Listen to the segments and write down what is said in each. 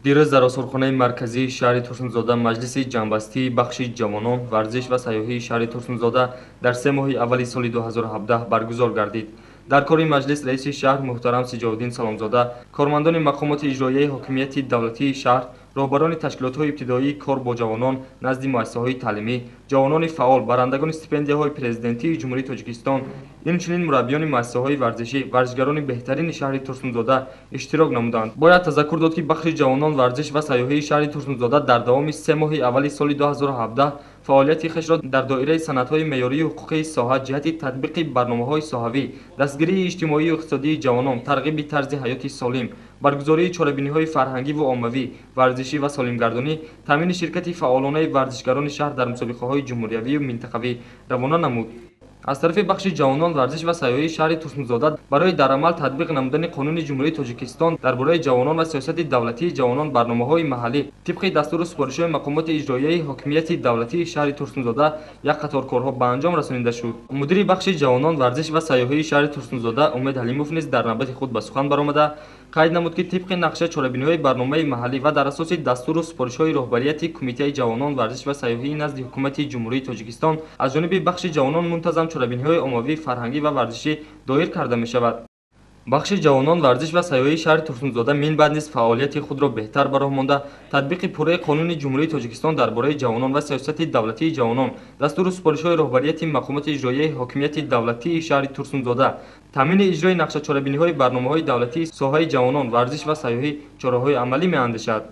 Дирӯз дар осорхонаи марказии шаҳри Турсунзода маҷлиси ҷамъбастии бахши ҷавонон, варзиш ва сайёҳии шаҳри Турсунзода дар 3 моҳи аввали соли 2017 баргузор гардид. Дар кори маҷлис раиси шаҳр муҳтарам Сиҷовиддин Саломзода, кормандони мақомоти иҷроияи ҳокимияти давлатии шаҳр, роҳбарони ташкилотҳои ибтидоии кор бо ҷавонон назди муассисаҳои таълимӣ, ҷавонони фаъол, барандагони стипендияҳои президентии Ҷумҳурии Тоҷикистон, инчунин мураббиёни муассисаҳои варзишӣ, варзишгарони беҳтарини шаҳри Турсунзода иштирок намуданд. Бояд тазаккур дод, ки бахши ҷавонон, варзиш ва сайёҳии шаҳри Турсунзода дар давоми 3 моҳи аввали соли 2017 фаъолияти хешро дар доираи санадҳои меъёрии ҳуқуқии соҳа ҷиҳати татбиқи барномаҳои соҳавӣ, дастгирии иҷтимоию иқтисодии ҷавонон, тарғиби тарзи ҳаёти солим, баргузории чорабиниҳои фарҳангиву оммавӣ, варзишӣ ва солимгардонӣ, таъмини ширкати фаъолонаи варзишгарони шаҳр дар мусобиқаҳои ҷумҳуриявию минтақавӣ равона намуд. Аз тарафи бахши ҷавонон, варзиш ва сайёҳии шаҳри Турсунзода барои дар амал татбиқ намудани қонуни Ҷумҳурии Тоҷикистон дар бораи ҷавонон ва сиёсати давлатии ҷавонон барномаҳои маҳаллӣ тибқи дастуру супоришҳои мақомоти иҷроияи ҳокимияти давлатии шаҳри Турсунзода як қатор корҳо ба анҷом расонида шуд. Мудири бахши ҷавонон, варзиш ва сайёҳии шаҳри Турсунзода Умед Ҳалимов низ дар навбати худ ба сухан баромада қайд намуд, ки тибқи нақша чорабиниҳои барномаи маҳаллӣ ва дар асоси дастуру супоришҳои роҳбарияти Кумитаи ҷавонон, варзиш ва сайёҳии назди Ҳукумати Ҷумҳурии Тоҷикистон аз ҷониби бахши ҷавонон мунтазам чорабиниҳои оммавӣ, фарҳангӣ ва варзишӣ доир карда мешавад. Бахши ҷавонон, варзиш ва сайёҳии шаҳри Турсунзода минбаъд низ фаъолияти худро беҳтар ба роҳ монда, татбиқи пурраи қонуни Ҷумҳурии Тоҷикистон дар бораи ҷавонон ва сиёсати давлатии ҷавонон, дастуру супоришҳои роҳбарияти мақомоти иҷроияи ҳокимияти давлатии шаҳри Турсунзода, таъмини иҷрои нақшачорабиниҳои барномаҳои давлатии соҳаи ҷавонон, варзиш ва сайёҳӣ чораҳои амалӣ меандешад.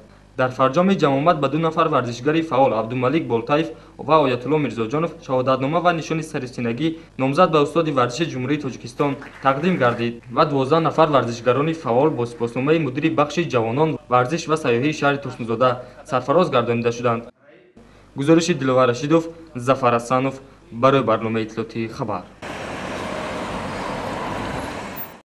Дар фарҷоми ҷамъомад ба 2 нафар варзишгари фаъол Абдумалик Болтаев ва Оятулло Мирзоҷонов шаҳодатнома ва нишони сарисинагӣ номзад ба устоди варзиши Ҷумҳурии Тоҷикистон тақдим гардид ва 12 нафар варзишгарони фаъол бо сипосномаи мудири бахши ҷавонон, варзиш ва сайёҳии шаҳри Турсунзода сарфароз гардонида шуданд. Гузориши Диловар Рашидов, Зафар Ҳасанов барои барномаи иттилоотии хабар.